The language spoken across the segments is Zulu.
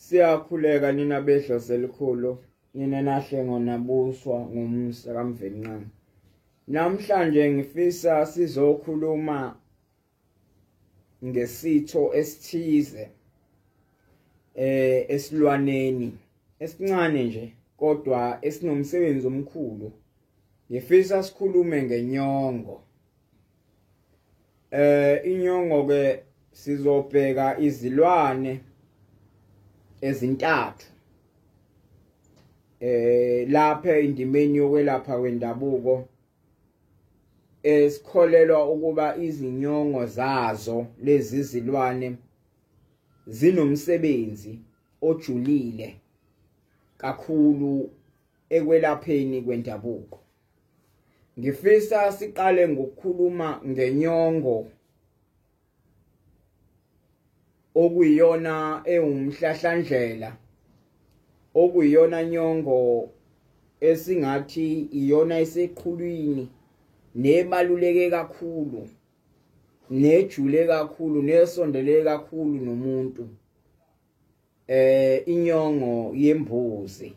Siyakhuleka nina bedlozi elikhulu, nina nahlengo nabuswa ngumsa kaMvelinqangi. Namhlanje ngifisa sizokhuluma ngesitho esithize esilwaneni esincane nje kodwa esinomsebenzi omkhulu. Ngifisa sikhulume ngenyongo. Inyongo ke sizobheka izilwane ezintathu lapha endimeni yokwelapha kwendabuko esikholelwa ukuba izinyongo zazo lezi zilwane zinomsebenzi ojulile kakhulu ekwelapheni kwendabuko. Ngifisa siqale ngokukhuluma ngenyongo okuyiyona ewumhlahlandlela, okuyiyona nyongo esingathi iyona eseqhulwini nebaluleke kakhulu nejule kakhulu nesondele kakhulu nomuntu, inyongo yembuzi.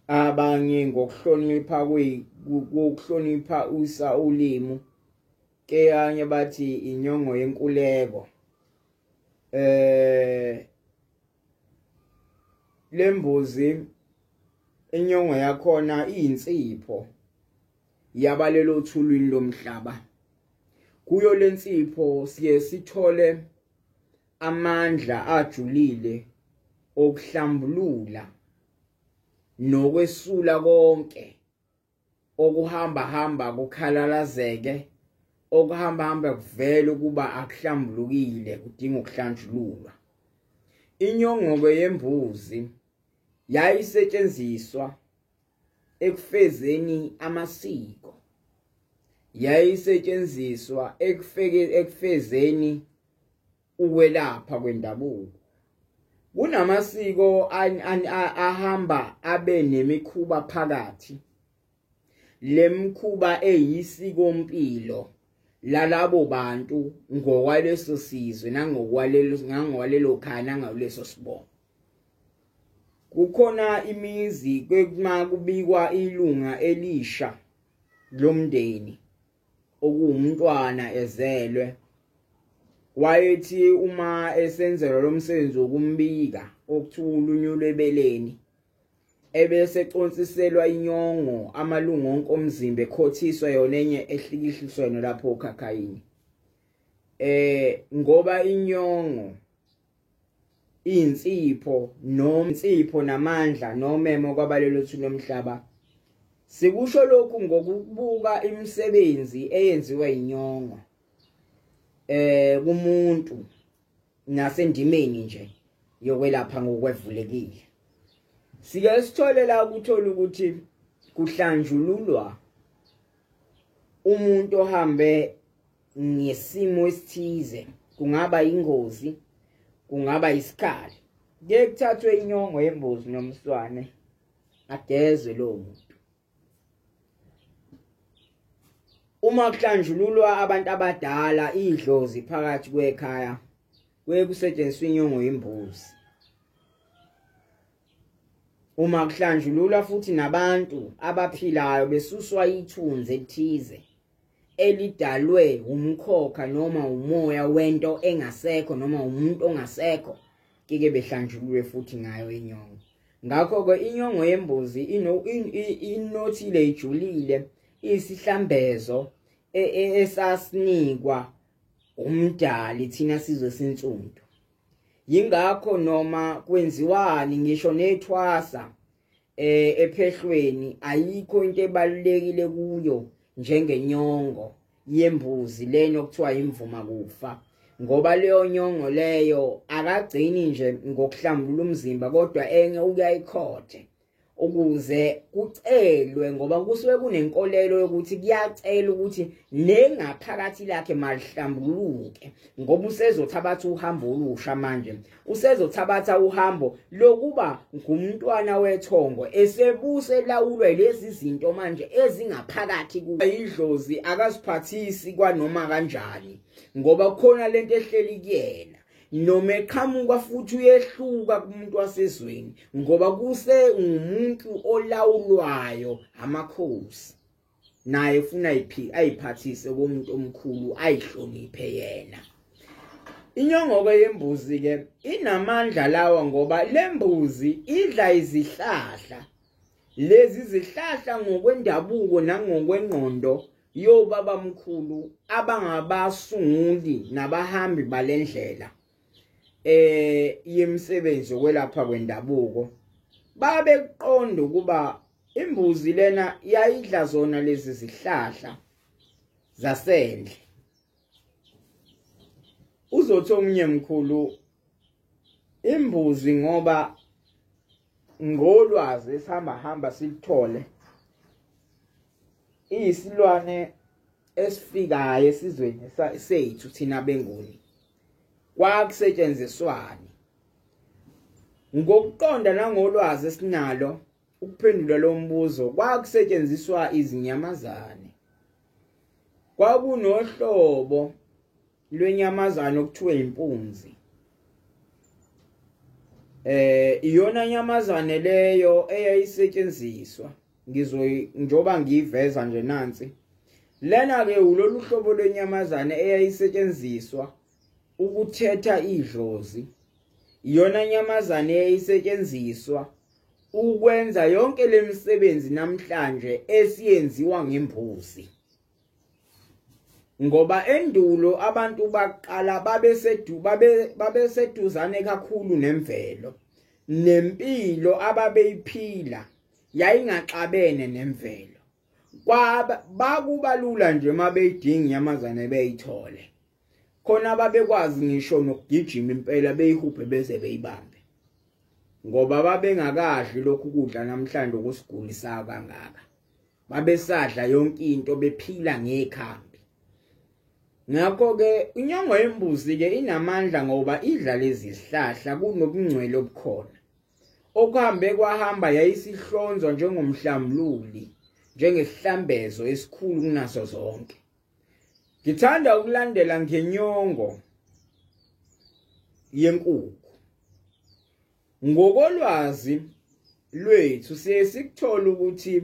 Abanye ngokuhlonipha ukuhlonipha usa ulimi keyanye bathi inyongo yenkuleko. Lembuzi inyongo yakhona iyinsipho yabalelo thulwini lomhlaba. Kuyo lensipho siye sithole amandla ajulile okuhlambulula nokwesula konke okuhamba hamba kukhalalazeke, okuhamba hamba kuvele ukuba akuhlambulukile, kudinga ukuhlanjululwa. Inyongo yembuzi yayisetshenziswa ekufezeni amasiko, yayisetshenziswa ekufezeni ukwelapha kwendabuko. Kunamasiko ahamba abe nemikhuba phakathi, lemkhuba eyisikompilo lalabo bantu ngokwaleso sizwe nangokwalelo khaya nangaleso sibongo. Kukhona imizi kuma kubikwa ilunga elisha lomndeni okuwumntwana ezelwe, wayethi uma esenzelwa lo msebenzi wokumbika okuthiwa ulunyulwe ebeleni, ebese econsiselwa inyongo amalungu onke omzimba ekhothiswa yona enye ehlikihliswa yona lapho okhakhayini. Ngoba inyongo insipho nomsipho namandla nomemo kwabalelo thulu lomhlaba. Sikusho lokhu ngokubuka imisebenzi eyenziwa inyongo kumuntu nasendimeni nje yokwelapha ngokwevulekile. Sike sithole la ukuthola ukuthi kuhlanjululwa umuntu ohambe ngesimo esithize, kungaba ingozi, kungaba isikhali. Kuye kuthathwe inyongo yembuzi nomswane agezwe lowo muntu. Uma kuhlanjululwa abantu abadala idlozi phakathi kwekhaya, kuye kusetshenziswa inyongo yembuzi. Uma kuhlanjululwa futhi nabantu abaphilayo besuswa ithunzi elithize elidalwe umkhokha noma umoya wento engasekho noma umuntu ongasekho, kike behlanjululwe futhi ngayo inyongo. Ngakho-ke inyongo yembuzi inothile, ijulile, isihlambezo esasinikwa umdali thina sizwe sinsundu. Yingakho noma kwenziwani ngisho nethwasa ephehlweni ayikho into ebalulekile kuyo njengenyongo yembuzi lena okuthiwa imvuma kufa, ngoba leyo nyongo leyo akagcini nje ngokuhlambulula umzimba kodwa enye uyayikhothe ukuze kucelwe, ngoba kusuke kunenkolelo yokuthi kuyacela ukuthi nengaphakathi lakhe malihlambuluke, ngoba usezothabatha uhambo olusha manje, usezothabatha uhambo lokuba ngumntwana wethongo esebuse lawulwe lezi zinto manje ezingaphakathi kuye. Idlozi akaziphathisi kwanoma kanjani, ngoba kukhona lento ehleli kuyena. Noma eqhamuka futhi uyehluka kumuntu wasezweni, ngoba kuse ngumuntu olawulwayo amakhosi, naye ufuna ayiphathise komuntu omkhulu, ayihloniphe yena. Inyongo ke yembuzi ke inamandla lawa, ngoba lembuzi idla izihlahla. Lezi zihlahla ngokwendabuko nangokwengqondo yobaba mkhulu abangabasunguli nabahambi balendlela yemisebenzi yokwelapha kwendabuko, babekuqonda ukuba imbuzi lena yayidla zona lezi zihlahla zasendle. Uzothi omunye mkhulu, imbuzi ngoba ngolwazi esihamba hamba silithole iyisilwane esifikayo esizweni sethu thina beNguni, kwakusetshenziswani ngokuqonda nangolwazi esinalo ukuphendula lo mbuzo? Kwakusetshenziswa izinyamazane. Kwakunohlobo lwenyamazane okuthiwa impunzi, iyona nyamazane leyo eyayisetshenziswa. Ngizoy njoba ngiyiveza nje nansi lena ke, ulolu hlobo lwenyamazane eyayisetshenziswa ukuthetha idlozi, iyona nyamazane eyayisetshenziswa ukwenza yonke lemisebenzi namhlanje esiyenziwa ngembuzi. Ngoba endulo abantu baqala babeseduzane kakhulu nemvelo, nempilo ababeyiphila yayingaxabene nemvelo. Bakubalula nje mabeyidinga inyamazane beyithole khona, babekwazi ngisho nokugijima impela beyihubhe beze beyibambe, ngoba babengakadli lokhu kudla namhlanje okusigulisa kangaka. Babesadla yonke into, bephila ngekhambi. Ngakho ke inyongo yembuzi ke inamandla ngoba idla lezi zihlahla, kunobungcwele obukhona. Okuhambe kwahamba yayisihlonzwa njengomhlambululi, njengesihlambezo esikhulu kunazo zonke. Ngithanda ukulandela ngenyongo yenkukhu. Ngokolwazi lwethu siye sikuthola ukuthi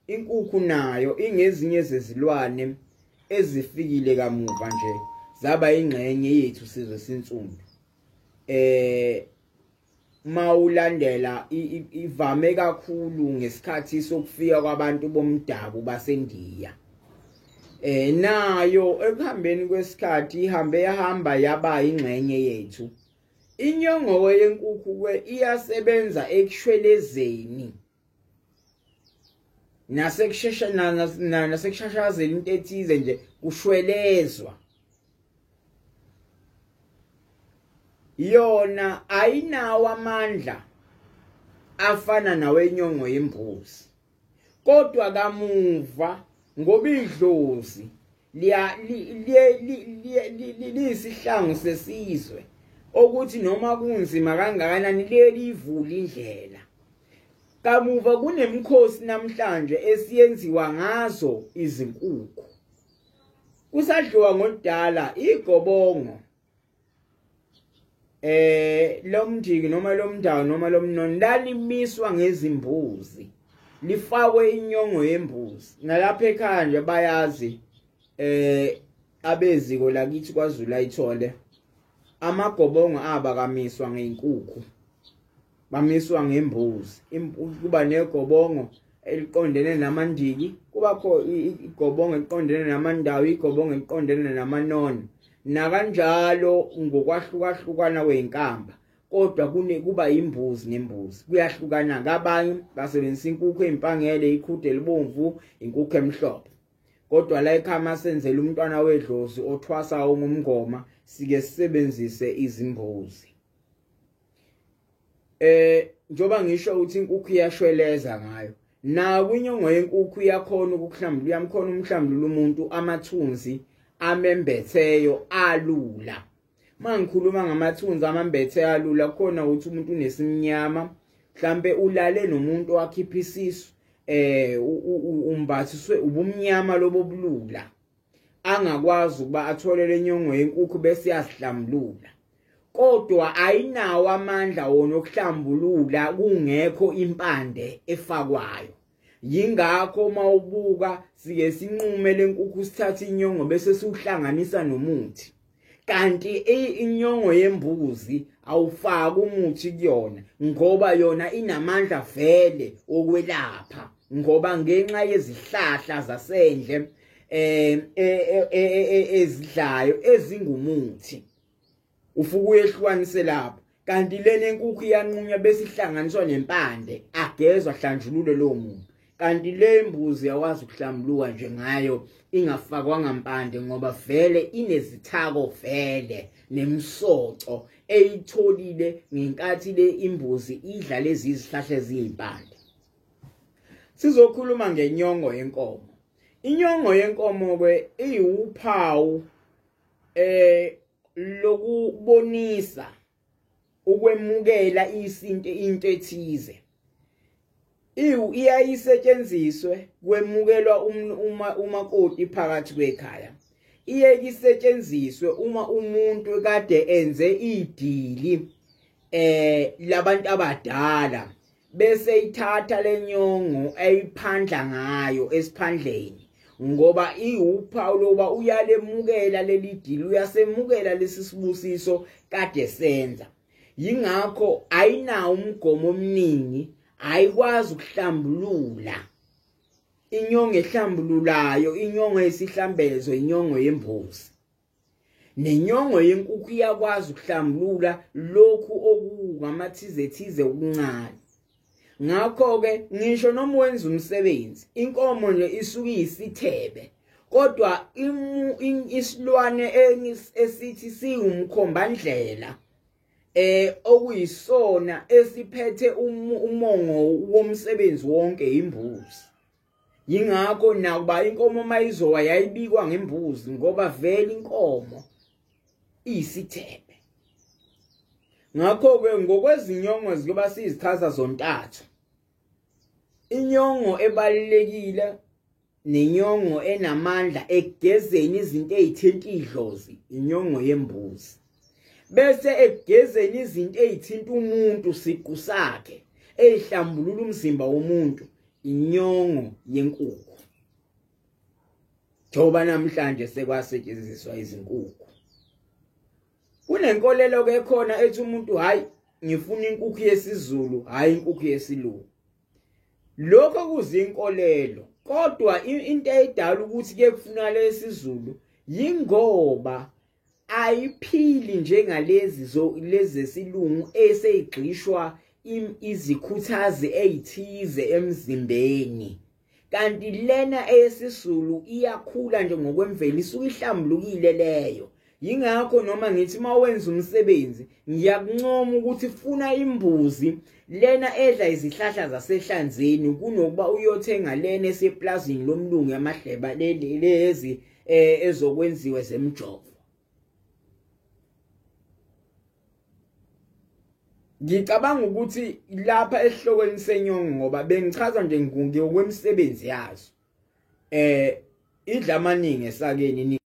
inkukhu nayo ingezinye zezilwane ezifikile kamuva nje zaba ingxenye yethu sizwe sinsundu. Mawulandela ivame kakhulu ngesikhathi sokufika kwabantu bomdabu baseNdiya. Nayo ekuhambeni kwesikhathi ihambe yahamba yaba ingxenye yethu. Inyongo yenkukhu ke iyasebenza ekushwelezeni nasekushesha nasekushashazeni into ethize nje, kushwelezwa. Yona ayinawo amandla afana nawenyongo yembuzi, kodwa kamuva ngoba idlozi liyisihlangu sesizwe, ukuthi noma kunzima kangakanani liye livula indlela. Kamuva kunemikhosi namhlanje esiyenziwa ngazo izinkukhu. Kusadliwa ngoludala igobongo lomndiki noma lomndawo noma lomnoni lalimiswa ngezimbuzi, lifakwe inyongo yembuzi. Nalapha ekhaya nje bayazi abeziko lakithi kwaZulu ayithole amagobongo aba kamiswa ngeinkukhu, bamiswa ngembuzi. Kuba negobongo eliqondene namandiki, kubakho igobongo eliqondene namandawo, igobongo eliqondene namanono, nakanjalo ngokwahlukahlukana kwezinkamba. Kodwa kuba imbuzi nembuzi kuyahlukana. Kabanye basebenzisa inkukhu ezimpangele, iqhude elibomvu, inkukhu emhlophe. Kodwa la ekhaya senzela umntwana wedlozi othwasa ongumngoma, sike sisebenzise izimbuzi. Njoba ngisho ukuthi inkukhu iyashweleza ngayo, naku inyongo yenkukhu iyakhona ukukuhlambulula, uyamkhona umhlambulula umuntu amathunzi amembetheyo alula. Mangikhuluma ngamathunzi amambethe alula, khona ukuthi umuntu unesimnyama, mhlambe ulale nomuntu owakhipha isisu, umbathiswe ubumnyama lobo bulula, angakwazi ukuba athole lenyongo yenkukhu bese yazihlambulula. Kodwa ayinawo amandla wona okuhlambulula kungekho impande efakwayo. Yingakho uma ubuka sike sinqume lenkukhu, sithathe inyongo bese siwuhlanganisa nomuthi. Kanti inyongo yembuzi awufaki umuthi kuyona, ngoba yona inamandla vele okwelapha, ngoba ngenxa yezihlahla zasendle ezidlayo ezingumuthi. Ufuke uyehlukanise lapho. Kanti lena enkukhu iyanqunywa bese ihlanganiswa nempande, agezwa ahlanjululwe lowo muntu. Kanti le mbuzi yakwazi ukuhlambuluka nje ngayo ingafakwanga mpande, ngoba vele inezithako vele nemisoco eyitholile ngenkathi le imbuzi idla lezi izihlahla eziyimpande. Sizokhuluma ngenyongo yenkomo. Inyongo yenkomo ke iwuphawu lokubonisa ukwemukela isinto, into ethize. Iyayisetshenziswe kwemukelwa uma umakoti phakathi kwekhaya. Iye isetshenziswe uma umuntu kade enze idili labantu abadala, bese ithatha lenyongo eyiphandla ngayo esiphandleni, ngoba iwuphawu lokuba uyalemukela leli dili, uyasemukela lesi sibusiso kade senza. Yingakho ayinawo umgomo omningi, ayikwazi ukuhlambulula. Inyongo ehlambululayo, inyongo yesihlambezo, inyongo yembuzi. Nenyongo yenkukhu iyakwazi ukuhlambulula lokhu okungamathize thize okuncane. Ngakho-ke ngisho noma wenza umsebenzi, inkomo nje isuke iyisithebe, kodwa isilwane esithi siwumkhombandlela okuyisona esiphethe umongo womsebenzi wonke imbuzi. Yingakho nakuba inkomo mayizowa yayibikwa ngembuzi, ngoba vele inkomo iyisithebe. Ngakho-ke ngokwezinyongo zikuba sizichaza zontathu, inyongo ebalulekile nenyongo enamandla ekugezeni izinto ezithinta idlozi, inyongo yembuzi. Bese ekugezeni izinto ezithinta umuntu siqu sakhe, ezihlambulula umzimba womuntu, inyongo yenkukhu. Njengoba namhlanje sekwasetshenziswa izinkukhu. Kunenkolelo ke khona ethi umuntu, hayi ngifuna inkukhu yesiZulu, hayi inkukhu yesilungu. Lokho kuzinkolelo, kodwa into eyidala ukuthi ke kufuna lesiZulu yingoba ayiphili njengalezi lezi zesilungu eseyigxishwa izikhuthazi ezithize emzimbeni. Kanti lena eyesiZulu iyakhula nje ngokwemvelo, isuke ihlambulukile leyo. Yingakho noma ngithi mawenza umsebenzi ngiyakuncoma ukuthi funa imbuzi lena edla izihlahla zasehlanzeni kunokuba uyothenga lena eseplazini lomlungu yamahleba lezi ezokwenziwa zemjovo. Ngicabanga ukuthi lapha esihlokweni senyongo, ngoba bengichaza nje ngokwemisebenzi yazo, idla amaningi esakeni.